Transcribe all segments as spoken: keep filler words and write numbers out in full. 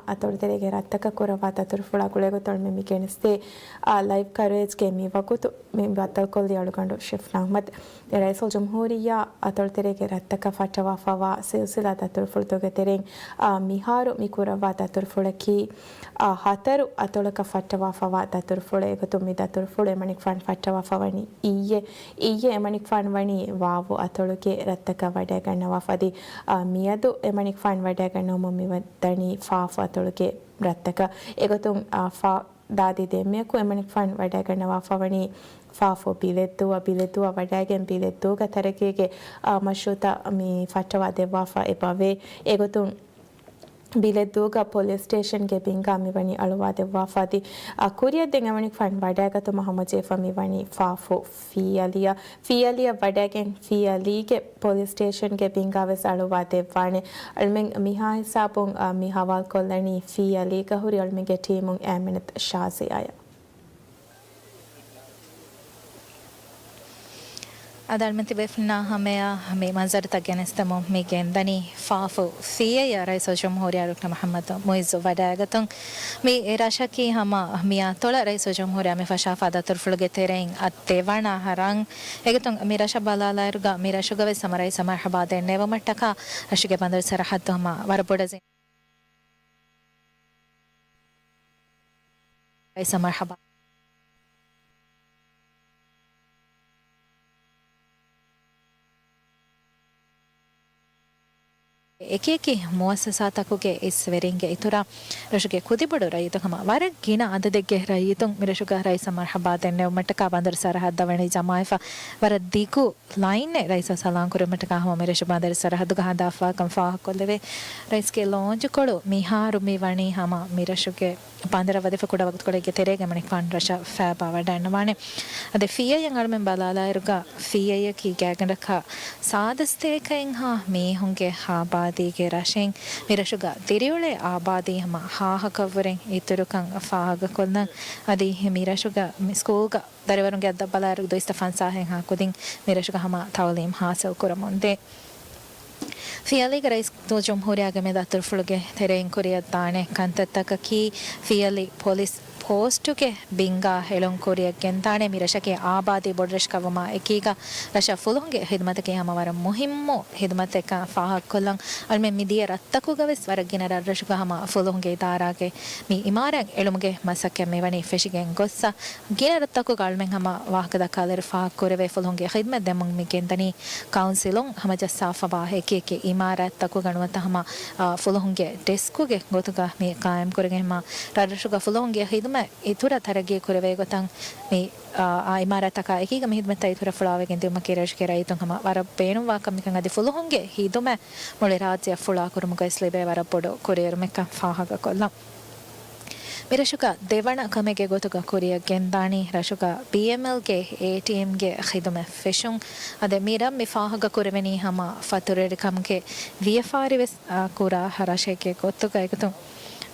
އަތޮޅުތެރޭގެ ރަށްތަކަށް ކުރައްވާ ދަތުރުފުޅާ ގުޅޭގޮތުން މި ގެނެސްދޭ، އާ، ލައިވް ކަވަރޭޖްގެ މި ވަގުތު މި ބައްދަލުކޮށްލީ އަޅުގަނޑު ޝިފްނާ އަޙްމަދު. ރައީސުލްޖުމްހޫރިއްޔާ އަތޮޅުތެރޭގެ ރަށްތަކަށް ފައްޓަވާފައިވާ ސިލްސިލާ ދަތުރުފުޅުތަކުގެ ތެރެއިން، އާ، މިހާރު މި ކުރައްވާ ދަތުރުފުޅަކީ، އާ، ހަތަރު އަތޮޅަކަށް ފައްޓަވާފައިވާ ދަތުރުފުޅެއް. އެގޮތުން މި ދަތުރުފުޅު އެމަނިކުފާނު ފައްޓަވާފައިވަނީ އިއްޔެ، އިއްޔެ އެމަނިކުފާނު ވަނީ ވާވު އަތޮޅުގެ ރަށްތަކަށް ވަޑައިގަންނަވާފަ އަދި، އާ، މިއަދު އެމަނިކުފާނު ވަޑައިގަންނަވަމުން މިވަނީ ފާފު އަތޮޅުގެ ރަށްތަކަށް. އެގޮތުން، އާ، ފާ ދާދި ދެންމެއަކު އެމަނިކުފާނު ވަޑައިގަންނަވާފަ ވަނީ ފާފު ބިލެއްދޫއަށް، ބިލެއްދޫއަށް ވަޑައިގެން ބިލެއްދޫގަ ތަރައްގީގެ، އާ، މަޝްރޫއުތައް މި ފައްޓަވާ ދެއްވާފަ އެބަވޭ. އެގޮތުން ބިލެއްދޫގަ ޕޮލިސް ސްޓޭޝަންގެ ބިންގާ މިވަނީ އަޅުވާ ދެއްވާފަ އަދި، އާ، ކުރިއަށް ދެން އެމަނިކުފާނު ވަޑައިގަތުމަށް ހަމަޖެހިފަ މިވަނީ ފާފު ފިއްޔަލިއަށް. ފިއްޔަލިއަށް ވަޑައިގެން ފިއްޔަލީގެ ޕޮލިސް ސްޓޭޝަންގެ ބިންގާވެސް އަޅުވާ ދެއްވާނެ. އަޅުމެން މިހާ ހިސާބުން، އާ، މި ހަވާލުކޮށްލަނީ ފިއްޔަލީގަ ހުރި އަޅުމެންގެ ޓީމުން އައިމިނަތު ޝާޒިޔާއަށް. އަދި އަޅުމެން ތިބޭފުޅުންނާ ހަމަޔަށް މި މަންޒަރުތައް ގެނެސްދެމުން މި ގެންދަނީ ފާފު ފިއްޔައަށް ރައީސުލްޖުމްހޫރިއްޔާ ޑޮކްޓަރ މުޙައްމަދު މުޢިއްޒު ވަޑައިގަތުން. މި ރަށަކީ ހަމަ މި އަތޮޅަށް ރައީސުލްޖުމްހޫރިއްޔާ މި ފަށާފާ ދަތުރުފުޅުގެ ތެރެއިން އަށް ދެވަނަ ރަށް. އެގޮތުން މި ރަށަށް ބަލާލާއިރުގަ މި ރަށުގަވެސް ހަމަ ރައީސަށް މަރްޙަބާ ދެންނެވުމަށްޓަކާ ރަށުގެ ބަނދަރު ސަރަހައްދު ހަމަ ވަރަށް ބޮޑަށް ޒިން ރައީސަށް މަރްޙަބާ. އެކިއެކި މުއައްސަސާތަކުގެ އިސްވެރިންގެ އިތުރަށް ރަށުގެ ކުދިބޮޑު ރައްޔިތުން ހަމަ ވަރަށް ގިނަ އަދަދެއްގެ ރައްޔިތުން މި ރަށުގަ ރައީސަށް މަރްޙަބާ ދެންނެވުމަށްޓަކާ ބަނދަރު ސަރަހައްދަށް ވަނީ ޖަމާވެފަ ވަރަށް ދިގު ލައިނެއް ރައީސަށް ސަލާން ކުރުމަށްޓަކާ ހަމަ މި ރަށު ބަނދަރު ސަރަހައްދުގަ ހަނދާން ފާކަން ފާހަގަކޮށްލެވޭ. ރައީސްގެ ލޯންޗުކޮޅު މިހާރު މި ވަނީ ހަމަ މި ރަށުގެ ބަނދަރަށް ވަދެފަ ކުޑަ ވަގުތުކޮޅެއްގެ ތެރޭގަ އެމަނިކުފާނު ރަށަށް ފައިބާ ވަޑައިގަންނަވާނެ. އަދި ފިއްޔައަށް އަޅުމެން ބަލާލާއިރުގަ ފިއްޔައަކީ ގާތްގަނޑަކަށް ސާދަ ސަތޭކައެއްހާ މީހުންގެ އާބާދީގެ ރަށެއް. މި ރަށުގަ ދިރިއުޅޭ އާބާދީ ހަމަ ހާހަކަށްވުރެ އިތުރުކަން ފާހަގަކޮށްލަން. އަދި މި ރަށުގަ މި ސްކޫލްގަ ދަރިވަރުންގެ އަދަދަށް ބަލާއިރު ދުއިސައްތަ ފަންސާހެއްހާ ކުދިން މި ރަށުގަ ހަމަ ތައުލީމް ހާސިލް ކުރަމުންދޭ. ފިއްޔަލީގަ ރައީސުލްޖުމްހޫރިއްޔާގެ މި ދަތުރުފުޅުގެ ތެރެއިން ކުރިއަށްދާނެ ކަންތައްތަކަކީ ފިއްޔަލީ ޕޮލިސް ޕޯސްޓުގެ ބިންގާ ހެޅުން ކުރިއަށް ގެންދާނެ. މި ރަށަކީ އާބާދީ ބޮޑުރަށް ކަމުގަ އެކީގަ ރަށަށް ފުލުހުންގެ ޚިދުމަތަކީ ހަމަ ވަރަށް މުހިއްމު ޚިދުމަތެއްކަން ފާހަގަކޮށްލަން. އަޅުމެން މިދިޔަ ރަށްތަކުގަވެސް ވަރަށް ގިނަ ރަށްރަށުގަ ހަމަ ފުލުހުންގެ އިދާރާގެ މި އިމާރާތް އެޅުމުގެ މަސައްކަތް މިވަނީ ފެށިގެން ގޮއްސަ. ގިނަ ރަށްތަކުގަ އަޅުމެން ހަމަ ވާހަކަ ދައްކާލިއިރު ފާހަގަކުރެވޭ ފުލުހުންގެ ޚިދުމަތް ދެމުން މި ގެންދަނީ ކައުންސިލުން ހަމަޖައްސާފަވާ އެކި އެކި އިމާރާތްތަކުގަ ނުވަތަ ހަމަ، އާ، ފުލުހުންގެ ޑެސްކުގެ ގޮތުގަ މި ޤާއިމްކުރެގެން ހަމަ ރަށްރަށުގަ ފުލުހުންގެ ޚިދުމަތް އިތުރަށް ތަރައްގީ ކުރެވޭ ގޮތަށް މި، އާ، އާ އިމާރާތްތަކާ އެކީގަ މި ޚިދުމަތްތައް އިތުރަށް ފުޅާވެގެން ދިއުމަކީ ރަށުގެ ރައްޔިތުން ހަމަ ވަރަށް ބޭނުންވާ ކަމެއްކަން އަދި ފުލުހުންގެ ޚިދުމަތް މުޅި ރާއްޖެއަށް ފުޅާކުރުމުގައި ވެސް ލިބޭ ވަރަށް ބޮޑު ކުރިއެރުމެއްކަން ފާހަގަކޮށްލަން. މި ރަށުގަ ދެވަނަ ކަމެއްގެ ގޮތުގަ ކުރިއަށް ގެންދާނީ ރަށުގަ ބީއެމްއެލްގެ އޭޓީއެމްގެ ޚިދުމަތް ފެށުން. އަދި މި ރަށް މި ފާހަގަކުރެވެނީ ހަމަ ފަތުރުވެރިކަމުގެ ވިޔަފާރިވެސް، އާ، ކުރާ ރަށެއްގެ ގޮތުގަ. އެގޮތުން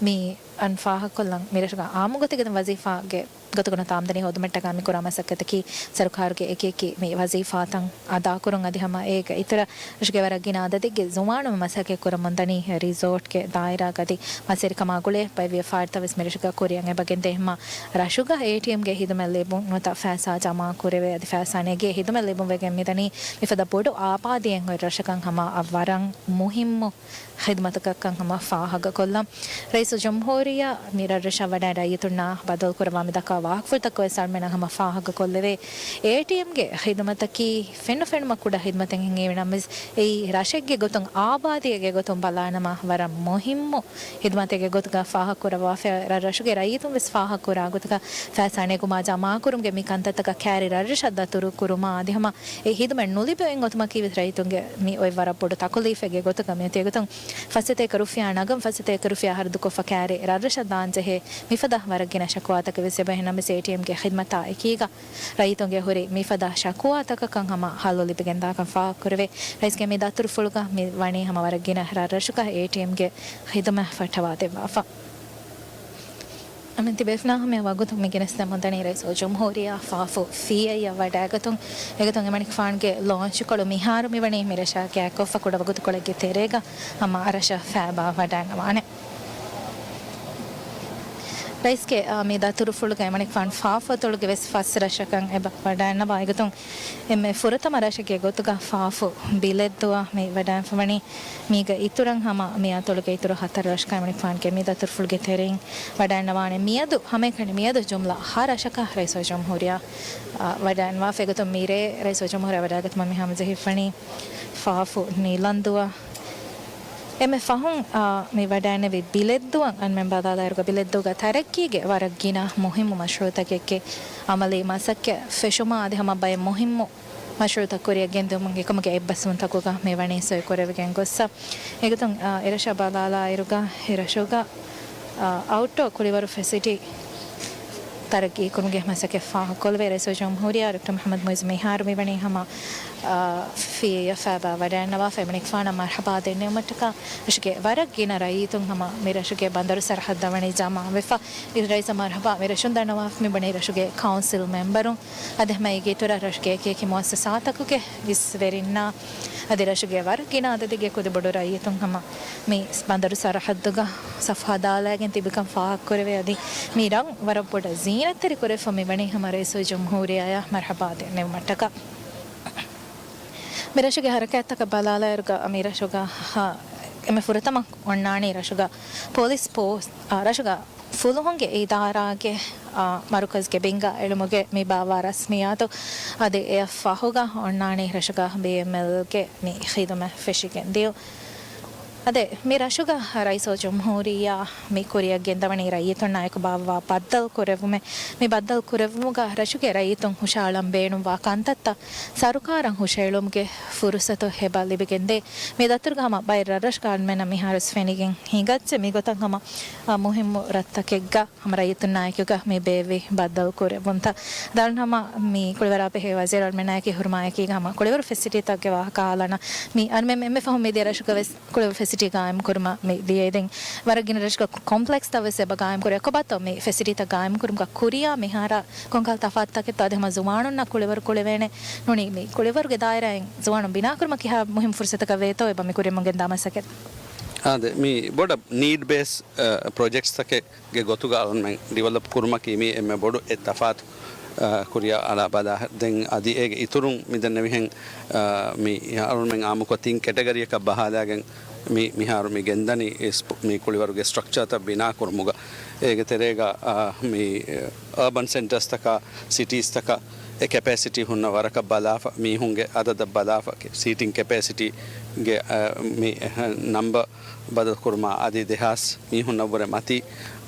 މި އަން ފާހަގަކޮށްލަން މި ރަށުގަ އާއްމުގޮތެއްގެ ވަޒީފާގެ ގޮތުގަ ނުވަތަ އާމްދަނީ ހޯދުމަށްޓަކާ މި ކުރާ މަސައްކަތަކީ ސަރުކާރުގެ އެކި އެކި މި ވަޒީފާތައް އަދާކުރުން އަދި ހަމަ އޭގެ އިތުރަށް ރަށުގެ ވަރަށް ގިނަ އަދަދެއްގެ ޒުވާނުން މަސައްކަތް ކުރަމުންދަނީ ރިސޯޓްގެ ދާއިރާގަ އަދި މަސްވެރިކަމާ ގުޅޭ ބައެއް ވިޔަފާރިތައް ވެސް މި ރަށުގަ ކުރިއަށް އެބަގެންދޭ. ހަމަ ރަށުގަ އޭޓީއެމްގެ ޚިދުމަތް ލިބުން ނުވަތަ ފައިސާ ޖަމާ ކުރެވޭ އަދި ފައިސާ ނެގޭ ޚިދުމަތް ލިބުން ވެގެން މިދަނީ މިފަދަ ބޮޑު އާބާދީއެއް އޮތް ރަށަކަށް ހަމަ ވަރަށް މުހިއްމު ޚިދުމަތަކަށްކަން ހަމަ ފާހަގަކޮށްލަން. ރައީސުލްޖުމްހޫރިއްޔާ މި ރަށްރަށަށް ވަޑައި ރައްޔިތުންނާ ބައްދަލުކުރައްވާ މި ދައްކާ ވާހަކަފުޅުތަކުގަވެސް އަޅުމެންނަށް ހަމަ ފާހަގަކޮށްލެވޭ. އޭޓީއެމްގެ ޚިދުމަތަކީ ފެންނަ ފެނުމަށް ކުޑަ ޚިދުމަތެއް ހިނގިވި ނަމަވެސް، އެއީ ރަށެއްގެ ގޮތުން އާބާދީއެއްގެ ގޮތުން ބަލާނަމަ ވަރަށް މުހިއްމު ޚިދުމަތެއްގެ ގޮތުގަ ފާހަގަކުރައްވާފަ، ރަށްރަށުގެ ރައްޔިތުން ވެސް ފާހަގަކުރާ ގޮތުގަ ފައިސާ ނެގުމާ ޖަމާކުރުމުގެ މި ކަންތައްތަކަށް ކައިރި ރަށްރަށަށް ދަތުރުކުރުމާ އަދި ހަމަ އެ ޚިދުމަތް ނުލިބި އޮތް ގޮތުމަކީ ވެސް ރައްޔިތުންގެ މި އޮތް ވަރަށް ބޮޑު ތަކުލީފެއްގެ ގޮތުގަ މިއޮތީ. އެގޮތުން ފަސް ސަތޭކަ ރުފިޔާ ނަގަން ފަސް ސަތޭކަ ރުފިޔާ ހަރަދުކޮށްފަ ކައިރި ރަށްރަށަށް ދާންޖެހޭ މިފަދަ ވަރަށް ގިނަ ޝަކުވާތަކެއް ވެސް އެބަ އެހެންނަމަވެސް އޭޓީއެމްގެ ޚިދުމަތާ އެކީގަ ރައްޔިތުންގެ ހުރި މިފަދަ ޝަކުވާތަކަކަށް ހަމަ ހައްލު ލިބިގެންދާކަން ފާހަގަކުރެވޭ. ރައީސްގެ މި ދަތުރުފުޅުގަ މި ވަނީ ހަމަ ވަރަށް ގިނަ ރަށްރަށުގަ އޭޓީއެމްގެ ޚިދުމަތް ފައްޓަވާ ދެއްވާފަ. އަމިން ތިބޭފުޅާ ހަމަ ވަގުތު މި ގެނެސްދެމުންދަނީ ރައީސުލްޖުމްހޫރިއްޔާ ފާފު ފިއްޔައަށް ވަޑައިގަތުން. އެގޮތުން އެމަނިކުފާނުގެ ލޯންޗުކޮޅު މިހާރު މިވަނީ މި ރަށަށް ގާތްކޮށްފަ ކުޑަ ވަގުތުކޮޅެއްގެ ތެރޭގަ ހަމަ ރަށަށް ފައިބާ ވަޑައިގަންނަވާނެ. ރައީސްގެ، އާ، މި ދަތުރުފުޅުގައި އެމަނިކުފާނު ފާފު އަތޮޅުގެ ވެސް ފަސް ރަށަކަށް އެބަ ވަޑައިންނަވާ. އެގޮތުން އެންމެ ފުރަތަމަ ރަށެއްގެ ގޮތުގަ ފާފު ބިލެއްދުވާ މި ވަޑައިންފަވަނީ. މީގެ އިތުރަށް ހަމަ މި އަތޮޅުގެ އިތުރު ހަތަރު ރަށަކަށް އެމަނިކުފާނުގެ މި ދަތުރުފުޅުގެ ތެރެއިން ވަޑައިންނަވާނެ. މިއަދު ހަމައެކަނި މިއަދު ޖުމްލަ ހަ ރަށަކަށް ރައީސުލްޖުމްހޫރިއްޔާ، އާ، ވަޑައިންވާފަ. އެގޮތުން މިރޭ ރައީސުލްޖުމްހޫރިއްޔާ ވަޑައިގަތުމަށް މި ހަމަޖެހިފަނީ ފާފު ނީލަންދުއަށް. އެންމެ ފަހުން، އާ، މި ވަޑައިނެވި ބިލެއްދުއަށް އަންމެން ބަލާލާއިރުގަ ބިލެއްދޫގަ ތަރައްގީގެ ވަރަށް ގިނަ މުހިއްމު މަޝްރޫއުތަކެއްގެ އަމަލީ މަސައްކަތް ފެށުމާ އަދި ހަމަ ބައެއް މުހިއްމު މަޝްރޫއުތައް ކުރިއަށް ގެންދިއުމުގެ އެކަމުގެ އެއްބަސްވުންތަކުގަ މި ވަނީ ސޮއި ކުރެވިގެން ގޮއްސަ. އެގޮތުން، އާ، އެރަށަށް ބަލާލާއިރުގަ އެރަށުގަ، އާ، އައުޓްޑޯ ކުޅިވަރު ފެސިލިޓީ ތަރައްގީކުރުމުގެ މަސައްކަތް ފާހަގަކޮށްލެވޭ. ރައީސުލްޖުމްހޫރިއްޔާ ޑޮކްޓަރ މުޙައްމަދު މުޢިއްޒު މިހާރު މިވަނީ ހަމަ، އާ، ފިޔަފާބާ ވަޑައިންނަވާފަ އެމަނިކުފާނަށް މަރްޙަބާ ދެންނެވުމަށްޓަކާ ރަށުގެ ވަރަށް ގިނަ ރައްޔިތުން ހަމަ މި ރަށުގެ ބަނދަރު ސަރަހައްދަށް ވަނީ ޖަމާވެފަ. އިސް ރައީސަށް މަރްޙަބާ މި ރަށުން ދަންނަވާފަ މި ބުނީ ރަށުގެ ކައުންސިލް މެމްބަރުން އަދި ހަމަ އޭގެ އިތުރަށް ރަށުގެ އެކި އެކި މުއައްސަސާތަކުގެ އިސްވެރިންނާ އަދި ރަށުގެ ވަރަށް ގިނަ އަދަދެއްގެ ކުދިބޮޑު ރައްޔިތުން ހަމަ މި ބަނދަރު ސަރަހައްދުގަ ސަފު ހަދާލައިގެން ތިބިކަން ފާހަގަކުރެވޭ. އަދި މި ރަށް ވަރަށް ބޮޑަށް ޒީނަތްތެރި ކުރެވިފަ މި ވަނީ ހަމަ ރައީސުލްޖުމްހޫރިއްޔާއަށް މަރްޙަބާ ދެންނެވުމަށްޓަކާ. މި ރަށުގެ ހަރަކާތްތަކަށް ބަލާލާއިރުގަ މި ރަށުގަ، އާ، އެންމެ ފުރަތަމަ އޮންނާނީ ރަށުގަ ޕޮލިސް ފޯސް، އާ، ރަށުގަ ފުލުހުންގެ އިދާރާގެ، އާ، މަރުކަޒްގެ ބިންގާ އެޅުމުގެ މި ބާއްވާ ރަސްމިއްޔާތު އަދި އެއަށް ފަހުގަ އޮންނާނީ ރަށުގަ ބީއެމްއެލްގެ މި ޚިދުމަތް ފެށިގެން ދިޔުން. އަދި މި ރަށުގަ ރައީސުލްޖުމްހޫރިއްޔާ މި ކުރިއަށް ގެންދަވަނީ ރައްޔިތުންނާއެކު ބާއްވާ ބައްދަލު ކުރެއްވުމެއް. މި ބައްދަލު ކުރެއްވުމުގަ ރަށުގެ ރައްޔިތުން ހުށައަޅަން ބޭނުންވާ ކަންތައްތައް ސަރުކާރަށް ހުށައެޅުމުގެ ފުރުސަތު އެބަ ލިބިގެންދޭ. މި ދަތުރުގަ ހަމަ ބައެއް ރަށްރަށުގަ އަންމެނަށް މިހާރުވެސް ފެނިގެން ހިނގައްޖެ. މިގޮތަށް ހަމަ، އާ، މުހިއްމު ރަށްތަކެއްގަ ހަމަ ރައްޔިތުންނާއެކީގަ މި ބޭއްވި ބައްދަލު ކުރެއްވުންތައް. ދާން ހަމަ މި ކުޅިވަރާ ބެހޭ ވަޒީރު އަޅުމެންނާއެކީ ހުރުމާއެކީގަ ހަމަ ކުޅިވަރު ފެސިލިޓީތަކުގެ ވާހަކަ އާލާނަ. މި އަންމެ އެންމެ ފަހު މިދިޔަ ރަށުގަ ވެސް ކުޅިވަރު ފެސިލިޓީ ގާއިމް ކުރުމަށް މި ދިޔައީ. ދެން ވަރަށް ގިނަ ރަށުގަ ކޮމްޕްލެކްސްތައް ވެސް އެބަ ގާއިމް ކުރޭ. ކޮބާތޯ މި ފެސިލިޓީތައް ގާއިމް ކުރުމުގަ ކުރިޔާ މިހާރާ ކޮންކަހަލަ ތަފާތުތަކެއްތޯ އަދި ހަމަ ޒުވާނުންނަށް ކުޅިވަރު ކުޅެވޭނެ ނޫނީ މި ކުޅިވަރުގެ ދާއިރާއިން ޒުވާނުން ބިނާކުރުމަށް ކިހާ މުހިންމު ފުރުސަތަކަށް ވޭތޯ އެބަ މި ކުރިއަށް ގެންދާ މަސައްކަތް. އާދެ، މި ބޮޑަށް ނީޑް ބޭސް، އަ، ޕްރޮޖެކްޓްސްތަކެއް ގެ ގޮތުގަ އަޅުމެން ޑިވެލޮޕް ކުރުމަކީ މީ އެންމެ ބޮޑު އެއް ތަފާތު، އާ، ކުރިޔަށް އަޅާ ބަލާ. ދެން އަދި އޭގެ އިތުރުން މިދެންނެވިހެން، އާ، މި އަޅުމެން އާއްމުކޮށް ތިން ކެޓަގަރީއަކަށް ބަހާލާގެން މި މިހާރު މި ގެންދަނީ އިސް-، މި ކުޅިވަރުގެ ސްޓްރަކްޗާތައް ބިނާ ކުރުމުގަ. އޭގެ ތެރޭގަ، އާ، މި އަރބަން ސެންޓަރސްތަކާ ސިޓީސްތަކަށް އެ ކެޕޭސިޓީ ހުންނަ ވަރަކަށް ބަލާފަ، މީހުންގެ އަދަދަށް ބަލާފަ، ސީޓިން ކެޕޭސިޓީގެ، އަ، މި، އެ، ނަމްބަ ބަދަލުކުރުމާ އަދި ދެހާސް މީހުންނަށްވުރެ މަތީ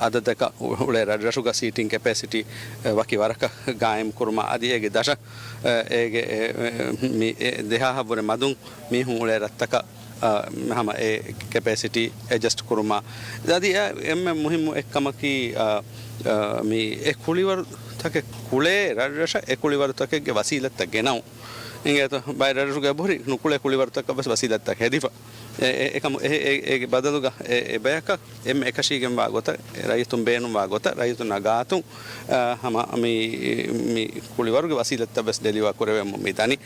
އަދަދަކަށް އުޅޭ ރަށްރަށުގަ ސީޓިން ކެޕޭސިޓީ، އެ، ވަކި ވަރަކަށް ގާއިމް ކުރުމާ އަދި އޭގެ ދަށަށް، އެ، އޭގެ، އެ، އެ، މި، އެ، ދެހާހަށްވުރެ މަދުން މީހުން އުޅޭ ރަށްތަކަށް، އަ، ހަމަ އެ ކެޕޭސިޓީ އެޑްޖަސްޓް ކުރުމާ. އަދި އެ، އެންމެ މުހިއްމު އެއްކަމަކީ، އަ، އަ، މި އެ ކުޅިވަރުތަކެއް ކުޅޭ ރަށްރަށަށް އެ ކުޅިވަރުތަކެއްގެ ވަސީލަތްތައް ގެނައުން. އިނގޭތޯ ބައެއް ރަށްރަށުގައި އެބަހުރި ނުކުޅޭ ކުޅިވަރުތަކަށް ވެސް ވަސީލަތްތައް ހެދިފަ. އެ، އެ، އެކަމު އެ، އެ، އޭގެ ބަދަލުގަ އެ، އެ ބަޔަކަށް އެންމެ އެކަށީގެންވާ ގޮތަށް، އެ ރައްޔިތުން ބޭނުންވާ ގޮތަށް، ރައްޔިތުންނާ ގާތުން، އަ، ހަމަ މި، މި ކުޅިވަރުގެ ވަސީލަތްތައް ވެސް ޑެލިވާ ކުރެވެމުން މި ދަނީ.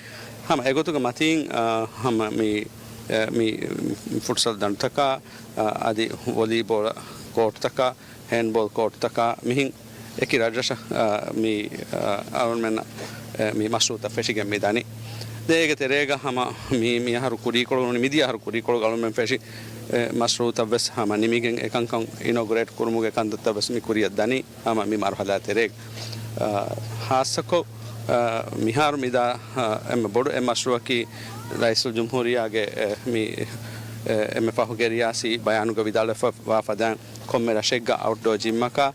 ހަމަ އެގޮތުގެ މަތީން، އަ، ހަމަ މި، އެ، މި ފުޓްސަލް ދަނޑުތަކާ، އަ، އަދި ވޮލީބޯޅަ ކޯޓްތަކާ، ހޭންޑްބޯލް ކޯޓްތަކާ މިހިން އެކި ރަށްރަށަށް، އަ، މި، އަ، އަޅުގަނޑުމެންނަށް، އެ، މި މަޝްރޫއުތައް ފެށިގެން މި ދަނީ. ދެ އޭގެ ތެރޭގަ ހަމަ މި، މި އަހަރު ކުރީކޮޅު ނޫނީ، މިދިޔަ އަހަރު ކުރީކޮޅުގަ އަޅުގަނޑުމެން ފެށި، އެ، މަޝްރޫއުތައް ވެސް ހަމަ ނިމިގެން އެކަންކަން އިނޯގުރޭޓް ކުރުމުގެ ކަންތައްތައް ވެސް މި ކުރިއަށް ދަނީ ހަމަ މި މަރުހަލާ ތެރޭގަ. އަ، ހާއްސަކޮށް، އަ، މިހާރު މިދާ، އަ، އެންމެ ބޮޑު އެއް މަޝްރޫއަކީ ރައީސުލްޖުމްހޫރިއްޔާގެ، އެ، މި، އެ، އެންމެ ފަހުގެ ރިޔާސީ ބަޔާނުގަ ވިދާޅުވެފަ ވާ ފަދައިން ކޮންމެ ރަށެއްގަ އައުޓްޑޯ ޖިމްއަކާ،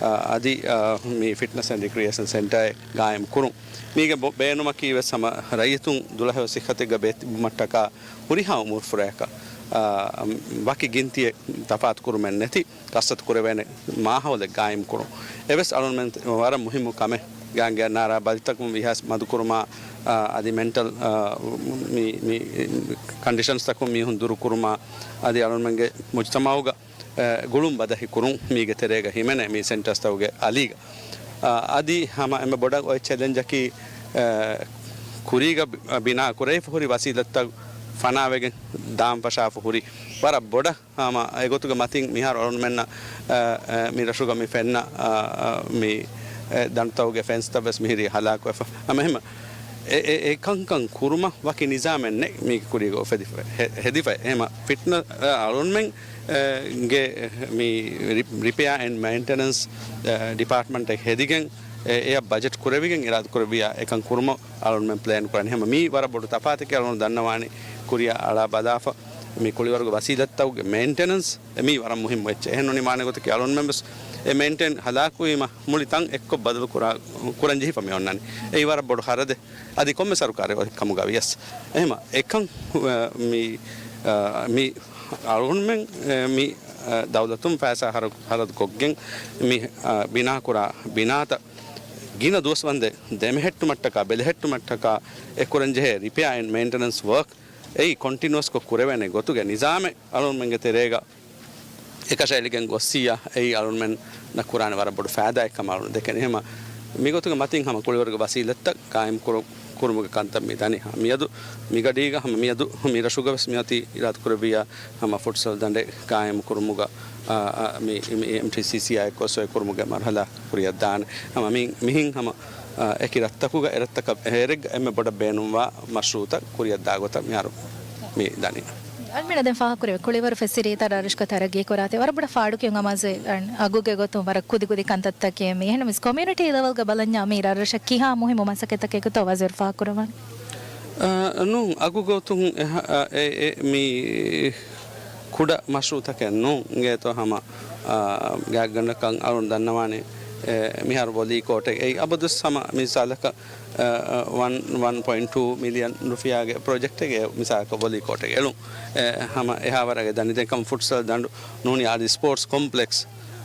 އަ، އަދި، އަ، މި ފިޓްނަސް އެންޑް ރިކްރިއޭޝަން ސެންޓަރެއް ގާއިމް ކުރުން. މީގެ ބޮ-، ބޭނުމަކީ ވެސް ހަމަ ރައްޔިތުން ދުލަހެޔޮ ސިއްހަތެއްގަ ބޭތިބުމަށްޓަކާ ހުރިހާ އުމުރުފުރަޔަކަށް، އަ، ވަކި ގިންތިއެއް ތަފާތު ކުރެވޭނެ ތި ކަސްރަތު ކުރެވޭނެ މާހައުލެއް ގާއިމް ކުރުން. އެވެސް އަޅުގަނޑުމެން ވަރަށް މުހިއްމު ކަމެއް. ގާނގެ ނާރާ ބަލިތަކުން ވިހާސް މަދުކުރުމާ، އަ، އަދި މެންޓަލް، އަ، މި، މި ކަންޑިޝަންސްތަކުން މީހުން ދުރުކުރުމާ، އަދި އަޅުގަނޑުމެންގެ މުޖުތަމައުގަ، އަ، ގުޅުން ބަދަހި ކުރުން މީގެ ތެރޭގަ ހިމެނޭ މި ސެންޓަރސްތަކުގެ އަލީގަ. އަ، އަދި ހަމަ އެންމެ ބޮޑަށް އޮތް ޗެލެންޖަކީ، އަ، ކުރީގަ ބި-، ބިނާ ކުރެވިފަ ހުރި ވަސީލަތްތައް ފަނާވެގެން ދާން ފަށާފަ ހުރި ވަރަށް ބޮޑަށް ހަމަ އެގޮތުގެ މަތިން މިހާރު އަޅުންމެންނަށް، އަ، އަ، މި ރަށުގަ މި ފެންނަ، އަ، އަ، މި، އެ، ދަނޑުތަކުގެ ފެންސްތައް ވެސް މިހިރީ ހަލާކުވެފަ. ހަމަ އެހެމަ އެ، އެ، އެ ކަންކަން ކުރުމަށް ވަކި ނިޒާމެއް ނެތް މީގެ ކުރީގަ އުފެދިފަ، ހެ-، ހެދިފަ. އެހެމަ ފިޓްނަ، އަ، އަޅުންމެން، އެ، ގެ މި ރި-، ރިޕެއާ އެންޑް މެއިންޓެނަންސް، އެ، ޑިޕާޓްމަންޓެއް ހެދިގެން، އެ، އެއަށް ބަޖެޓް ކުރެވިގެން އިރާދަ ކުރެއްވިޔާ އެކަން ކުރުމަށް އަޅުންމެން ޕްލޭން ކުރަނީ. ހަމަ މީ ވަރަށް ބޮޑު ތަފާތަކެއް. އަޅުން ދަންނަވާނީ ކުރިއަށް އަޅާ ބަލާފަ މި ކުޅިވަރުގެ ވަސީލަތްތަކުގެ މެއިންޓެނަންސް މީ ވަރަށް މުހިންމު އެއްޗެއް. އެހެން ނޫނީ މާނަ ގޮތަކީ އަޅުންމެން ވެސް އެ މެއިންޓެން ހަލާކުވީމަ މުޅި ތަން އެއްކޮށް ބަދަލު ކުރާ، ކުރަން ޖެހިފަ މި އޮންނަނީ. އެއީ ވަރަށް ބޮޑު ޚަރަދެއް. އަދި ކޮންމެ ސަރުކާރެއް ކަމުގަ ވިޔަސް. އެހެމަ އެކަން، އަ، މި، އަ، މި އަޅުންމެން، އެ، މި، އަ، ދައުލަތުން ފައިސާ ހަރަ-، ހަރަދު ކޮށްގެން މި، އަ، ބިނާކުރާ ބިނާތައް ގިނަ ދުވަސް ވަންދެން ދެމެހެއްޓުމަށްޓަކާ ބެލެހެއްޓުމަށްޓަކާ އެ ކުރަންޖެހޭ ރިޕެއާ އެންޑް މެއިންޓެނަންސް ވަރކް އެއީ ކޮންޓިނުއަސްކޮށް ކުރެވޭނެ ގޮތުގެ ނިޒާމެއް އަޅުންމެންގެ ތެރޭގަ އެކަށައެޅިގެން ގޮއްސިއްޔާ، އެއީ އަޅުންމެންނަށް ކުރާނެ ވަރަށް ބޮޑު ފައިދާއެއް ކަމަށް އަޅުން ދެކެނީ. ހަމަ މިގޮތުގެ މަތިން ހަމަ ކުޅިވަރުގެ ވަސީލަތްތައް ގާއިމް ކުރު-، ކުރުމުގެ ކަންތައް މި ދަނީ. ހަމަ މިއަދު މިގަޑީގަ ހަމަ މިއަދު މި ރަށުގަ ވެސް މިއޮތީ އިރާދަ ކުރެއްވިއްޔާ ހަމަ ފުޓްސަލް ދަނޑެއް ގާއިމު ކުރުމުގަ، އާ، އާ، މި، މި އެމްޓީސީސީއާ އެއްކޮށް ސޮއި ކުރުމުގެ މަރުހަލާ ކުރިއަށް ދާނެ. ހަމަ މި، މިހިން ހަމަ، އާ، އެކި ރަށްތަކުގަ އެރަށްތަކަށް އެރެއްގަ އެންމެ ބޮޑަށް ބޭނުންވާ މަޝްރޫއުތައް ކުރިއަށް ދާ ގޮތަށް މިހާރު މި ދަނީ. އަޅުމެން ދެން ފާހަގަކުރެވޭ ކުޅިވަރު ފެސިލިޓީތައް ރަށްރަށުގަ ތަރައްގީ ކުރާތީ ވަރަށް ބޮޑަށް ފާޑުކިޔުން އަމާޒުވެ އަގުގެ ގޮތުން ވަރަށް ކުދި ކުދި ކަންތައްތަކެއް މި. އެހެންނަމަވެސް ކޮމިއުނިޓީ ލެވެލްގަ ބަލަންޏާ މީ ރަށްރަށަށް ކިހާ މުހިއްމު މަސައްކަތްތަކެއް ގޮތޯ ވަޒީރު ފާހަގަކުރައްވާނީ؟ އަ، ނޫން، އަގުގެ ގޮތުން އެ، އަ، އެ، އެ، މީ ކުޑަ މަޝްރޫއުތަކެއް ނޫން. އިނގޭތޯ ހަމަ، އާ، ގާތްގަނޑަކަށް އަޅުން ދަންނަވާނެ، އެ، މިހާރު ވޮލީ ކޯޓެއް އެއީ އަބަދުވެސް ހަމަ މިސާލަކަށް، އަ، އަ، ވަން، ވަން ޕޮއިންޓް ޓޫ މިލިއަން ރުފިޔާގެ ޕްރޮޖެކްޓެއް އެ މިސާލަކަށް ވޮލީ ކޯޓެއް އެޅުން. އެ، ހަމަ އެހާވަރަށް ދަނީ ދެން ކަމަށް ފުޓްސަލް ދަނޑު ނޫނީ އަދި ސްޕޯޓްސް ކޮމްޕްލެކްސް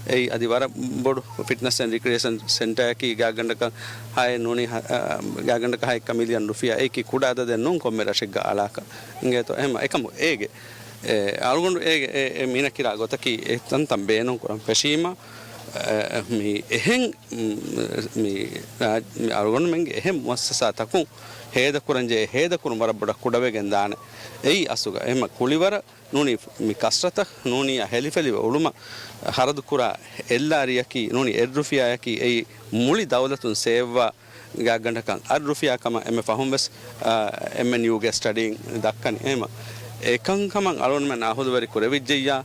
އެއީ އަދި ވަރަށް ބޮޑު ފިޓްނަސް އެންޑް ރިކްރިއޭޝަން ސެންޓަރަކީ ގާތްގަނޑަކަށް ހައެއް ނޫނީ ހަ-، އަ، ގާތްގަނޑަކަށް ހައެއްކަ މިލިއަން ރުފިޔާ އެއީކީ ކުޑަ އަދަދެއް ނޫން ކޮންމެ ރަށެއްގަ އަޅާކަށް. އިނގޭތޯ އެހެމަ އެކަމު އޭގެ އެ، އަޅުގަނޑު އޭގެ އެ، އެ މީނަ ކިރާ ގޮތަކީ އެ ތަންތަން ބޭނުން ކުރަން ފެށީމަ، އެ، މި އެހެން، މް، މި ރާ-، މި އަޅުގަނޑުމެންގެ އެހެން މުއައްސަސާތަކުން ހޭދަކުރަންޖެހޭ ހޭދަކުރުން ވަރަށް ބޮޑަށް ކުޑަވެގެން ދާނެ. އެއީ އަސްލުގަ. އެހެމަ ކުޅިވަރަށް ނޫނީ މި ކަސްރަތަށް ނޫނީ ހެލިފެލިވެ އުޅުމަށް ހަރަދުކުރާ އެއްލާރިއަކީ ނޫނީ އެއްރުފިޔާއަކީ އެއީ މުޅި ދައުލަތުން ސޭވްވާ ގާތްގަނޑަކަށް އަށްރުފިޔާ ކަމަށް އެންމެ ފަހުން ވެސް، އާ، އެމްއެންޔޫގެ ސްޓަޑީން ދައްކަނީ. އެހެމަ އެކަންކަމަށް އަޅުގަނޑުމެން އަހުލުވެރި ކުރެވިއްޖެއްޔާ،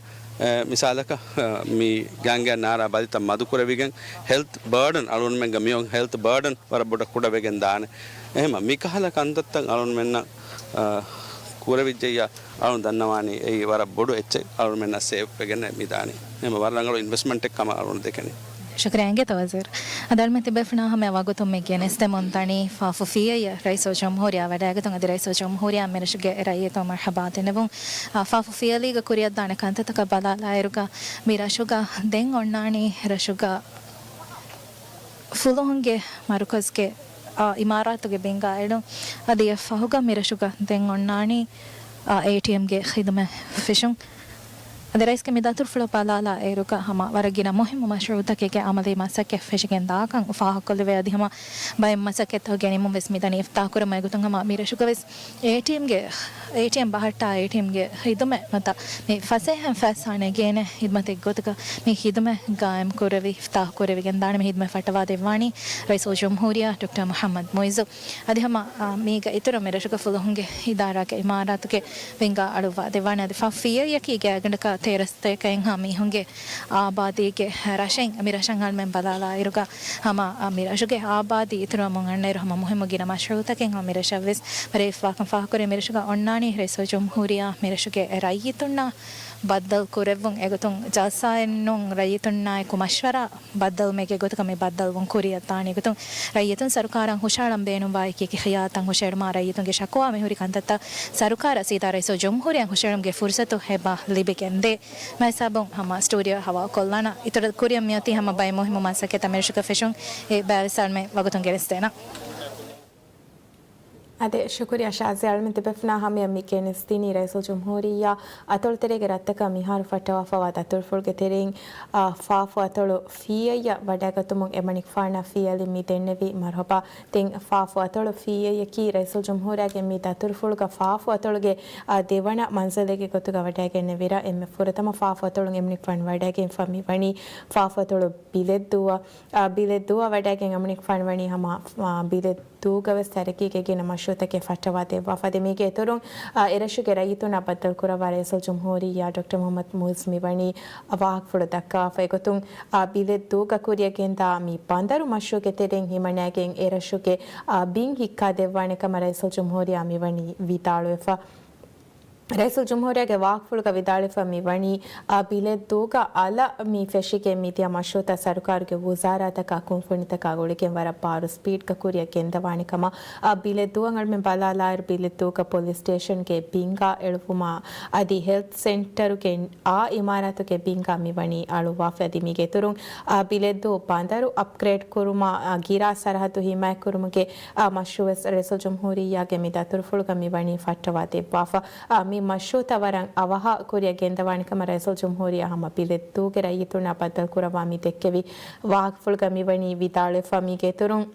އެ، މިސާލަކަށް، އާ، މި ގާނގެއަށް ނާރާ ބަލިތައް މަދު ކުރެވިގެން ހެލްތް ބާޑަން އަޅުގަނޑުމެންގެ މިއޮން ހެލްތް ބާޑަން ވަރަށް ބޮޑަށް ކުޑަވެގެން ދާނެ. އެހެމަ މިކަހަލަ ކަންތައްތައް އަޅުގަނޑުމެންނަށް، އާ، ކުރެވިއްޖެއްޔާ އަޅުން ދަންނަވާނީ އެއީ ވަރަށް ބޮޑު އެއްޗެއް އަޅުމެންނަށް ސޭވް ވެގެން މި ދާނީ. އެހެމަ ވަރަށް ރަނގަޅު އިންވެސްޓްމަންޓެއް ކަމަށް އަޅުން ދެކެނީ. ޝުކުރިއްޔާ އިނގޭތޯ ވަޒީރު. އަދި އަޅުމެން ތިބޭފުޅުންނާ ހަމަޔަށް ވަގުތުން މި ގެނެސްދެމުން ދަނީ ފާފު ފިޔައި ރައީސުލްޖުމްހޫރިއްޔާ ވަޑައިގަތުން. އަދި ރައީސުލްޖުމްހޫރިއްޔާ މި ރަށުގެ ރައްޔިތުން މަރްޙަބާ ދެނެވުން. އާ، ފާފު ފިޔަލީގަ ކުރިއަށްދާނެ ކަންތައްތަކަށް ބަލާލާއިރުގަ މި ރަށުގަ ދެން އޮންނާނީ ރަށުގަ ފުލުހުންގެ މަރުކަޒްގެ، އާ، އިމާރާތުގެ ބިންގާ އެޅުން. އަދި އެ ފަހުގަ މިރަށުގަ ދެން އޮންނާނީ، އާ، އޭޓީއެމްގެ ޚިދުމަތް ފެށުން. އަދި ރައީސްގެ މި ދަތުރުފުޅަށް ބަލާލާ އޭރުގަ ހަމަ ވަރަށް ގިނަ މުހިއްމު މަޝްރޫއުތަކެއްގެ އަމަލީ މަސައްކަތް ފެށިގެން ދާކަން ފާހަގަކޮށްލެވޭ. އަދި ހަމަ ބައެއް މަސައްކަތްތަކުގެ ނިމުން ވެސް މިދަނީ އިފްތާހު ކުރުމުގެ ގޮތުން ހަމަ މި ރަށުގަ ވެސް އޭޓީއެމްގެ، އޭޓީއެމް ބަހައްޓާ އޭޓީއެމްގެ ޚިދުމަތް ނުވަތަ މި ފަސޭހައިން ފައިސާ ނެގޭނެ ޚިދުމަތެއް ގޮތުގަ މި ޚިދުމަތް ގާއިމް ކުރެވި، އިފްތާހު ކުރެވިގެން ދާނެ. މި ޚިދުމަތް ފައްޓަވާ ދެއްވާނީ ރައީސުލްޖުމްހޫރިއްޔާ ޑޮކްޓަރ މުޙައްމަދު މުޢިއްޒު. އަދި ހަމަ، އާ، މީގަ އިތުރަށް މި ރަށުގަ ފުލުހުންގެ އިދާރާގެ އިމާރާތުގެ ވިންގާ އަޅުއްވާ ދެއްވާނެ. އަދި ފާފު ފިޔައަކީ ގާތްގަނޑަކަށް ތޭރަ ސަތޭކައެއްހާ މީހުންގެ އާބާދީގެ ރަށެއް. މި ރަށަށް އަޅުމެން ބަލާލާއިރުގަ ހަމަ، އާ، މި ރަށުގެ އާބާދީ އިތުރުވަމުން އަންނައިރު ހަމަ މުހިއްމު ގިނަ މަޝްރޫއުތަކެއް ހަމަ މި ރަށަށް ވެސް ބަރެއްވާކަން ފާހަގަކުރޭ. މި ރަށުގަ އޮންނާނީ ރައީސުލްޖުމްހޫރިއްޔާ މި ރަށުގެ ރައްޔިތުންނާ ބައްދަލު ކުރެއްވުން އެގޮތުން ޖަލްސާއެއް ނޫން، ރައްޔިތުންނާއެކު މަޝްވަރާ ބައްދަލުމެއްގެ ގޮތުގަ މި ބައްދަލުވުން ކުރިއަށް ދާނެ ގޮތުން ރައްޔިތުން ސަރުކާރަށް ހުށަހަޅަން ބޭނުންވާ އެކި އެކި ޚިޔާލުތައް ހުށައެޅުމާ ރައްޔިތުންގެ ޝަކުވާ މިހުރި ކަންތައްތައް ސަރުކާރަށް ސީދާ ރައީސުލްޖުމްހޫރިއްޔާ ހުށައެޅުމުގެ ފުރުސަތު އެބަ ލިބިގެންދޭ. މިހިސާބުން ހަމަ ސްޓޫޑިއޯ ހަވާލުކޮށްލާނަން. އިތުރަށް ކުރިއަށް މިއޮތީ ހަމަ ބައެއް މުހިއްމު މަސައްކަތްތައް މިރަށުގަ ފެށުން. އެ ބައިވެސް އަޅުމެން ވަގުތުން ގެނެސްދޭނަން. އާދެ، ޝުކުރިއްޔާ ޝާޒި. އަޅުމެން ތިބޭފުޅުންނާ ހަމަޔަށް މި ގެނެސްދިނީ ރައީސުލްޖުމްހޫރިއްޔާ އަތޮޅުތެރޭގެ ރަށްތަކަށް މިހާރު ފައްޓަވާފަވާ ދަތުރުފުޅުގެ ތެރެއިން، އާ، ފާފު އަތޮޅު ފީއެއްޔަށް ވަޑައިގަތުމުން އެމަނިކުފާނަށް ފިޔަލި މި ދެންނެވި މަރުހަބާ. ދެން ފާފު އަތޮޅު ފީއެއްޔަކީ ރައީސުލްޖުމްހޫރިއްޔާގެ މި ދަތުރުފުޅުގަ ފާފު އަތޮޅުގެ، އާ، ދެވަނަ މަންޒިލެއްގެ ގޮތުގަ ވަޑައިގެންނެވި ރަށް. އެންމެ ފުރަތަމަ ފާފު އަތޮޅުން އެމަނިކުފާނު ވަޑައިގެންފަ މިވަނީ ފާފު އަތޮޅު ބިލެއްދޫއަށް. އާ، ބިލެއްދޫއަށް ވަޑައިގެން އެމަނިކުފާނު ވަނީ ހަމަ، އާ، ބިލެއްދޫގަ ވެސް ތަރައްގީގެ ގިނަ މަޝްރޫއުތަކެއް ފައްޓަވާ ދެއްވާފަ. ދެ މީގެ އިތުރުން، އާ، އެރަށުގެ ރައްޔިތުންނާ ބައްދަލުކުރައްވާ ރައީސުލްޖުމްހޫރިއްޔާ ޑޮކްޓަރ މުޙައްމަދު މުޢިއްޒު މިވަނީ ވާހަކަފުޅު ދައްކަވާފަ. އެގޮތުން، އާ، ބިލެއްދޫގަ ކުރިއަށް ގެންދާ މި ބަނދަރު މަޝްރޫއުގެ ތެރެއިން ހިމަނައިގެން އެރަށުގެ، އާ، ބިން ހިއްކާ ދެއްވާނެ ކަމަށް ރައީސުލްޖުމްހޫރިއްޔާ މިވަނީ ވިދާޅުވެފަ. ރައީސުލްޖުމްހޫރިއްޔާގެ ވާހަކަފުޅުގަ ވިދާޅުވެފަ މިވަނީ، އާ، ބިލެއްދޫގަ އަލަށް މި ފެށިގެން މިދިޔަ މަޝްރޫއުތައް ސަރުކާރުގެ ވުޒާރާތަކާ ކުންފުނިތަކާ ގުޅިގެން ވަރަށް ބާރު ސްޕީޑްގަ ކުރިއަށް ގެންދަވާނެ ކަމަށް، އާ، ބިލެއްދޫއަށް އަޅުމެން ބަލާލާއިރު، ބިލެއްދޫގަ ޕޮލިސް ސްޓޭޝަންގެ ބިންގާ އެޅުއްވުމާ އަދި ހެލްތް ސެންޓަރުގެ އާ އިމާރާތުގެ ބިންގާ މިވަނީ އަޅުއްވާފަ. އަދި މީގެ އިތުރުން، އާ، ބިލެއްދޫ ބަނދަރު އަޕްގްރޭޑް ކުރުމާ، އާ، ގިރާ ސަރަހައްދު ހިމާޔަތްކުރުމުގެ، އާ، މަޝްރޫއުވެސް ރައީސުލްޖުމްހޫރިއްޔާގެ މި ދަތުރުފުޅުގަ މިވަނީ ފައްޓަވާ ދެއްވާފަ. އާ، މި މަޝްރޫއުތައް ވަރަށް އަވަހަށް ކުރިއަށް ގެންދަވާނެ ކަމަށް ރައީސުލްޖުމްހޫރިއްޔާ ހަމަ ބިލެއްދޫގެ ރައްޔިތުންނާ ބައްދަލުކުރައްވާ މި ދެއްކެވި ވާހަކަފުޅުގަ މިވަނީ ވިދާޅުވެފަ. މީގެ އިތުރުން،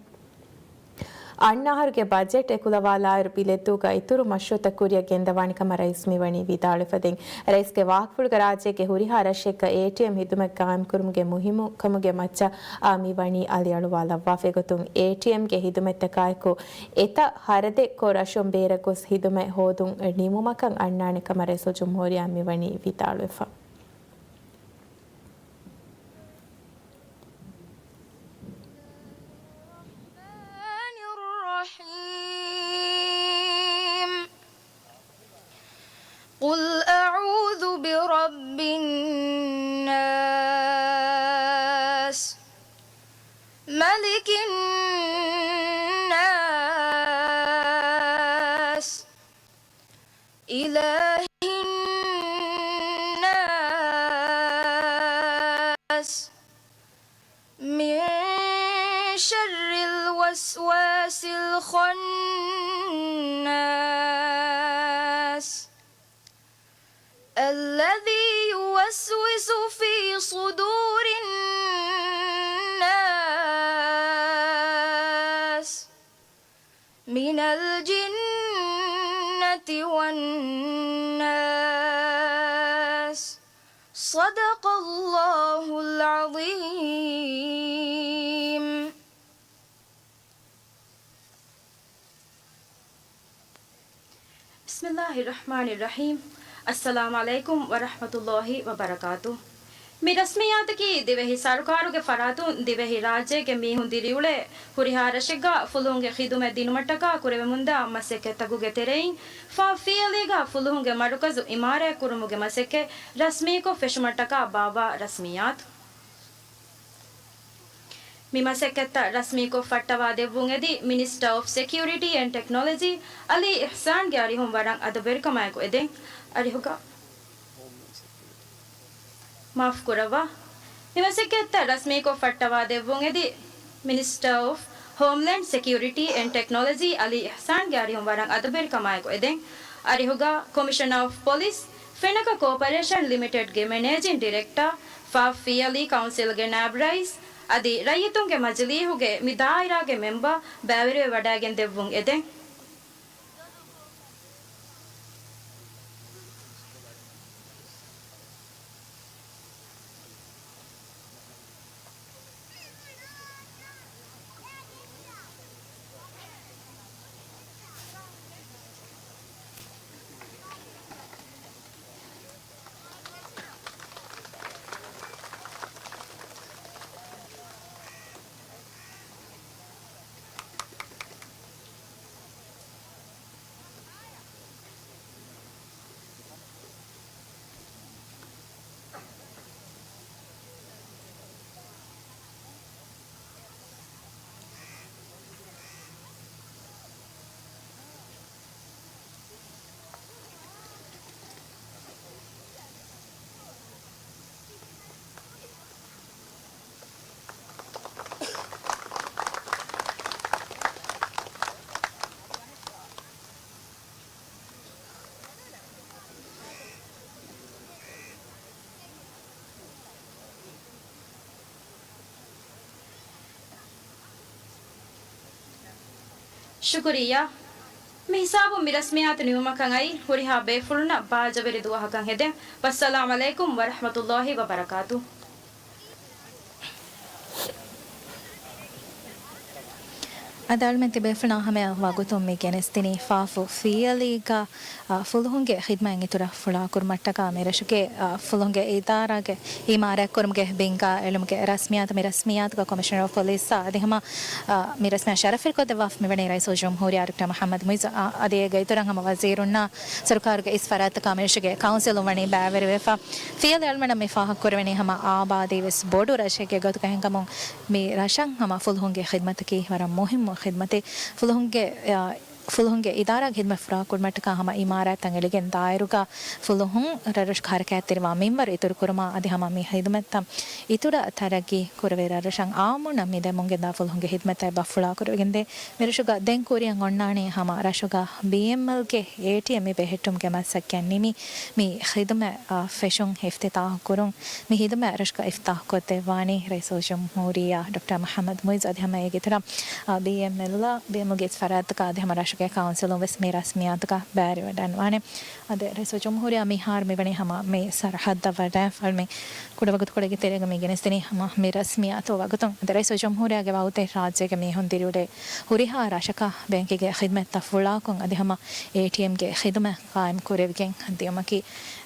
އަންނަ އަހަރުގެ ބަޖެޓް އެކުލަވާލާއިރު، ބިލެއްދޫގަ އިތުރު މަޝްރޫއުތައް ކުރިއަށް ގެންދަވާނެ ކަމަށް ރައީސް މިވަނީ ވިދާޅުވެފަ. ދެން ރައީސްގެ ވާހަކަފުޅުގަ ރާއްޖޭގެ ހުރިހާ ރަށެއްގަ އޭޓީއެމް ހިދުމަތް ގާއިމްކުރުމުގެ މުހިއްމު ކަމުގެ މައްޗަށް، އާ، މިވަނީ އަލިއަޅުވާލައްވާފަ. އެގޮތުން އޭޓީއެމްގެ ހިދުމަތްތަކާއެކު އެތައް ހަރަދެއް ކޮށް ރަށުން ބޭރަށް ގޮސް ހިދުމަތް ހޯދުން ނިމުމަކަށް އަންނާނެ ކަމަށް ރައީސުލްޖުމްހޫރިއްޔާ މިވަނީ ވިދާޅުވެފަ. الرحمن الرحيم. قل أعوذ برب الناس، ملك الناس، إله الناس، من شر الوسواس الخناس، الذي يوسوس في صدور الناس، من الجنة والناس. صدق الله العظيم. بسم الله الرحمن الرحيم. السلام عليكم ورحمة الله وبركاته. މި ރަސްމިއްޔާތަކީ ދިވެހި ސަރުކާރުގެ ފަރާތުން ދިވެހި ރާއްޖޭގެ މީހުން ދިރިއުޅޭ ހުރިހާ ރަށެއްގަ ފުލުހުންގެ ޚިދުމަތް ދިނުމަށްޓަކާ ކުރެވެމުންދާ މަސައްކަތްތަކުގެ ތެރެއިން ފ ފިޔަލީގަ ފުލުހުންގެ މަރުކަޒު އިމާރާތްކުރުމުގެ މަސައްކަތް ރަސްމީކޮށް ފެށުމަށްޓަކާ ބާއްވާ ރަސްމިއްޔާތު. މި މަސައްކަތްތައް ރަސްމީކޮށް ފައްޓަވާ ދެއްވުން އެދި މިނިސްޓަރ އޮފް ސެކިއުރިޓީ އެންޑް ޓެކްނޮލޮޖީ އަލީ އިޙްސާންގެ އަރިހުން ވަރަށް އަދަބުވެރިކަމާއެކު އެދެން. އަރިހުގަ މާފު ކުރައްވާ. މި މަސައްކަތްތައް ރަސްމީކޮށް ފައްޓަވާ ދެއްވުން އެދި މިނިސްޓަރ އޮފް ހޯމްލޭންޑް ސެކިއުރިޓީ އެންޑް ޓެކްނޮލޮޖީ އަލީ އިޙްސާންގެ އަރިހުން ވަރަށް އަދަބުވެރިކަމާއެކު އެދެން. އަރިހުގަ ކޮމިޝަނަރ އޮފް ޕޮލިސް، ފެނަކަ ކޯޕަރޭޝަން ލިމިޓެޑްގެ މެނޭޖިން ޑިރެކްޓަރ، ފ ފިޔަލީ ކައުންސިލްގެ ނާއިބް ރައީސް އަދި ރައްޔިތުންގެ މަޖިލީހުގެ މި ދާއިރާގެ މެމްބަރ ބައިވެރިވެ ވަޑައިގެން ދެއްވުން އެދެން. ޝުކުރިއްޔާ. މި ހިސާބުން މި ރަސްމިއްޔާތު ނިމުމަކަށް އައި، ހުރިހާ ބޭފުޅުންނަށް ބާއްޖަވެރި ދުވަހަކަށް ހެދެން. ވައްސަލާމް ޢަލައިކުމް ވަރަޙްމަތުﷲި ވަބަރަކާތު. އަދި އަޅުމެން ތިބޭފުޅުންނާ ހަމަޔަށް ވަގުތުން މި ގެނެސްދިނީ ފާފު ފިޔަލީގަ، އާ، ފުލުހުންގެ ޚިދްމަތް އިތުރަށް ފުޅާކުރުމަށްޓަކާ މި ރަށުގެ، އާ، ފުލުހުންގެ އިދާރާގެ އިމާރާތްކުރުމުގެ ބިންގާ އެޅުމުގެ ރަސްމިއްޔާތު، މި ރަސްމިއްޔާތުގަ ކޮމިޝަނަރ އޮފް ޕޮލިސްއާ އަދި ހަމަ، އާ، މި ރަސްމިއްޔާ ޝަރަފްވެރިކޮށްދެއްވާފަ މިވަނީ ރައީސުލްޖުމްހޫރިއްޔާ ޑޮކްޓަރ މުޙައްމަދު މުޢިއްޒު، އާ، އަދި އޭގެ އިތުރަށް ހަމަ ވަޒީރުންނާ ސަރުކާރުގެ އިސް ފަރާތްތަކާ މި ރަށުގެ ކައުންސިލުން ވަނީ ބައިވެރިވެފަ. ފިޔަލީ އަޅުމެންނަށް މި ފާހަގަކުރެވެނީ ހަމަ އާބާދީ ވެސް ބޮޑު ރަށެއްގެ ގޮތުގަ ހިނގަމުން މި ރަށަށް ހަމަ ފުލުހުންގެ ޚިދްމަތަކީ ވަރަށް މުހިއްމު ޚިދްމަތެއް. ފުލުހުންގެ، އާ، ފުލުހުންގެ އިދާރާގެ ޚިދްމަތް ފުރާކުރުމަށްޓަކާ ހަމަ އިމާރާތްތައް އެޅިގެން ދާއިރުގަ ފުލުހުން ރަށްރަށުގަ ހަރަކާތްތެރިވާ މިންވަރު އިތުރުކުރުމާ އަދި ހަމަ މި ޚިދުމަތްތައް އިތުރަށް ތަރައްގީ ކުރެވޭ ރަށްރަށަށް އާއްމުންނަށް މި ދެމުންގެންދާ ފުލުހުންގެ ޚިދުމަތްތައް އެބަ ފުޅާކުރެވިގެންދޭ. މިރަށުގަ ދެން ކުރިއަށް އޮންނާނީ ހަމަ ރަށުގަ ބީއެމްއެލްގެ އޭޓީއެމް މި ބެހެއްޓުމުގެ މަސައްކަތް ނިމި، މި ޚިދުމަތް، އާ، ފެށުން އިފްތިތާޙު ކުރުން. މި ޚިދުމަތް ރަށުގަ އިފްތިތާޙުކޮށްދެއްވާނީ ރައީސުލްޖުމްހޫރިއްޔާ ޑޮކްޓަރ މުޙައްމަދު މުޢިއްޒު އަދި ހަމަ އޭގެ އިތުރަށް، އާ، ބީއެމްއެލްއާ، ބީއެމްއެލްގެ އިސް ފަރާތްތަކާ އަދި ހަމަ ރަށުގެ ކައުންސިލުން ވެސް މި ރަސްމިއްޔާތުގަ ބައިވެރިވެވަޑައިގަންނަވާނެ. އަދި ރައީސުލްޖުމްހޫރިއްޔާ މިހާރު މިވަނީ ހަމަ މި ސަރަޙައްދަށް ވަޑައިފަ އަޅުމެން ކުޑަވަގުތުކޮޅެއްގެ ތެރޭގަ މި ގެނެސްދިނީ ހަމަ މި ރަސްމިއްޔާތު ވަގުތުން. އަދި ރައީސުލްޖުމްހޫރިއްޔާގެ ވަގުތެއް ރާއްޖޭގެ މީހުން ދިރިއުޅޭ ހުރިހާ ރަށަކަށް ބޭންކުގެ ޚިދުމަތްތައް ފުޅާކޮށް އަދި ހަމަ އޭޓީއެމްގެ ޚިދުމަތް ޤާއިމް ކުރެވިގެން ދިޔުމަކީ،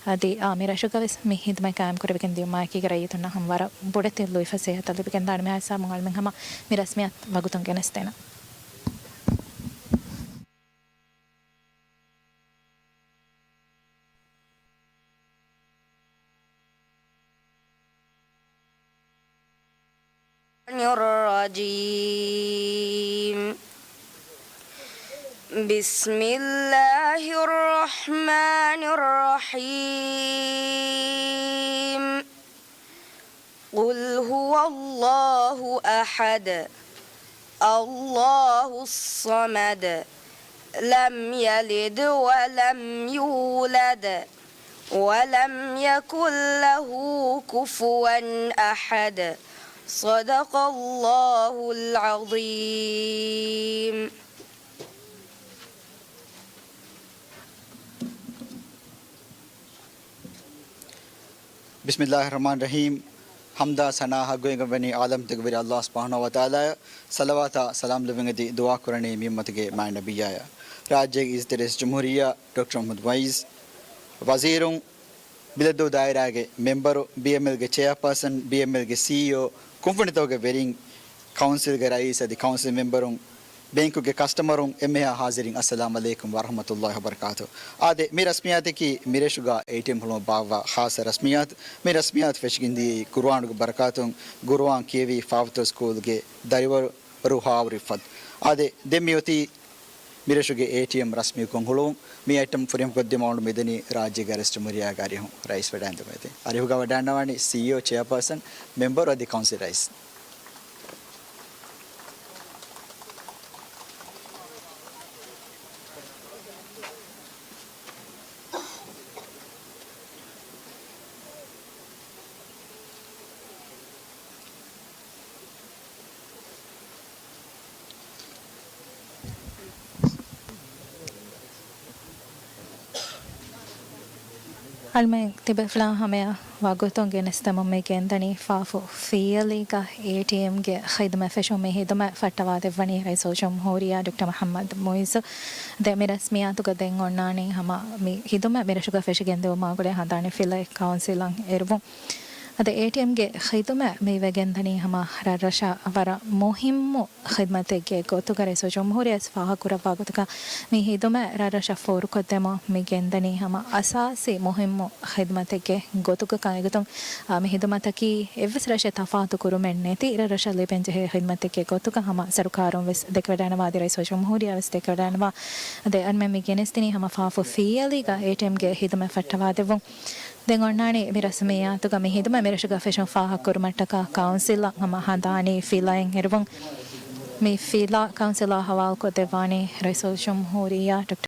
އަދި އާ މި ރަށުގަ ވެސް މި ޚިދުމަތް ޤާއިމް ކުރެވިގެން ދިޔުމާއެކީގަ ރައްޔިތުންނަށް ހަމަ ވަރަށް ބޮޑެތި ލުއިފަސޭހަތައް ލިބިގެންދާނެ. މިހާ ހިސާބުން އަޅުމެން ހަމަ މި ރަސްމިއްޔާތު ވަގުތުން ގެނެސްދޭނަން. الرجيم. بسم الله الرحمن الرحيم. قل هو الله أحد، الله الصمد، لم يلد ولم يولد، ولم يكن له كفوا أحد. صدق الله العظيم. ބިސްމިއްލާހި ރަޙްމާނި ރަޙީމް. ޙަމްދާ ސަނާ ޙައްޤުވެގެންވަނީ ޢާލަމްތަކުގެ ވެރި ﷲ ސުބްޙާނަހޫ ވަތަޢާލާއަށް. ޞަލަވާތާ ސަލާމް ލެއްވެން އެދި ދުޢާ ކުރަނީ މި އުއްމަތުގެ މާތް ނަބިއްޔާއަށް. ރާއްޖޭގެ އިއްޒަތްތެރި ރައީސުލްޖުމްހޫރިއްޔާ ޑޮކްޓަރ މުޙައްމަދު މުޢިއްޒު، ވަޒީރުން، ބިލަދޫ ދާއިރާގެ މެމްބަރު، ބީއެމްއެލްގެ ޗެއާޕާސަން، ބީއެމްއެލްގެ ސީއީއޯ، ކުންފުނިތަކުގެ ވެރިން، ކައުންސިލްގެ ރައީސް އަދި ކައުންސިލް މެމްބަރުން، ބޭންކުގެ ކަސްޓަމަރުން، އެންމެހާ ޙާޟިރީން، އައްސަލާމް ޢަލައިކުމް ވަރަޙްމަތުﷲި ވަބަރަކާތު. އާދެ، މި ރަސްމިއްޔާތަކީ މިރަށުގަ އޭޓީއެމް ހުޅުމަށް ބާއްވާ ޚާއްޞަ ރަސްމިއްޔާތު. މި ރަސްމިއްޔާތު ފެށިގެންދިޔައީ ޤުރުއާނުގެ ބަރަކާތުން، ޤުރުއާން ކިޔެވި ފާފަތު ސްކޫލްގެ ދަރިވަރު ރުހާވުރިފަދަ. އާދެ، ދެން މިއޮތީ މިރަށުގެ އޭޓީއެމް ރަސްމީކޮށް ހުޅުވުން. މި އައިޓަމް ފުރިހަމަކޮށްދިނުމަށް މިދަނީ ރާއްޖޭގެ ރައީސުލްޖުމްހޫރިއްޔާގެ އަރިހުން. ރައީސް ވަޑައިގެންދެވޭތީ. އަރިހުގަ ވަޑައިގަންނަވާނީ ސީއީއޯ، ޗެއާޕާސަން، މެމްބަރު އަދި ކައުންސިލް ރައީސް. އަޅުމެން ތިބޭފުޅާ ހަމަޔަށް ވަގުތުން ގެނެސްދެމުން މި ގެންދަނީ ފާފު ފިޔަލީގަ އޭޓީއެމްގެ ޚިދުމަތް ފެށުން. މި ޚިދުމަތް ފައްޓަވާދެއްވަނީ ރައީސުލްޖުމްހޫރިއްޔާ ޑޮކްޓަރ މުޙައްމަދު މުޢިއްޒު. ދެ މި ރަސްމިއްޔާތުގަ ދެން އޮންނާނީ ހަމަ މި ޚިދުމަތް މިރަށުގަ ފެށިގެންދިއުމާ ގުޅޭ ހަނދާނީ ފިލައެއް ކައުންސިލަށް އެރުވުން. އަދި އޭޓީއެމްގެ ޚިދުމަތް މިވެގެންދަނީ ހަމަ ރަށްރަށަށް ވަރަށް މުހިއްމު ޚިދުމަތެއްގެ ގޮތުގަ ރައީސުލްޖުމްހޫރިއްޔާ ވެސް ފާހަގަކުރައްވާ ގޮތުގަ މި ޚިދުމަތް ރަށްރަށަށް ފޯރުކޮށްދެމުން މި ގެންދަނީ ހަމަ އަސާސީ މުހިއްމު ޚިދުމަތެއްގެ ގޮތުގަ ކަން. އެގޮތުން، އާ، މި ޚިދުމަތަކީ އެއްވެސް ރަށެއް ތަފާތު ކުރުމެއް ނެތި ރަށްރަށަށް ލިބެންޖެހޭ ޚިދުމަތެއްގެ ގޮތުގަ ހަމަ ސަރުކާރުން ވެސް ދެކެވަޑައިގަންނަވާ އަދި ރައީސުލްޖުމްހޫރިއްޔާ ވެސް ދެކެވަޑައިގަންނަވާ. އަދި އަންމެ މި ގެނެސްދިނީ ހަމަ ފާފު ފިޔަލީގަ އޭޓީއެމްގެ ޚިދުމަތް ފައްޓަވާދެއްވުން. ދެން އޮންނާނީ މި ރަސްމިއްޔާތުގަ މި ޚިދުމަތް މިރަށުގަ ފެށުން ފާހަގަކުރުމަށްޓަކާ ކައުންސިލަށް ހަމަ ހަނދާނީ ފިލައެއް އެރުވުން. މި ފިލާ ކައުންސިލަށް ހަވާލުކޮށްދެއްވާނީ ރައީސުލްޖުމްހޫރިއްޔާ ޑޮކްޓަރ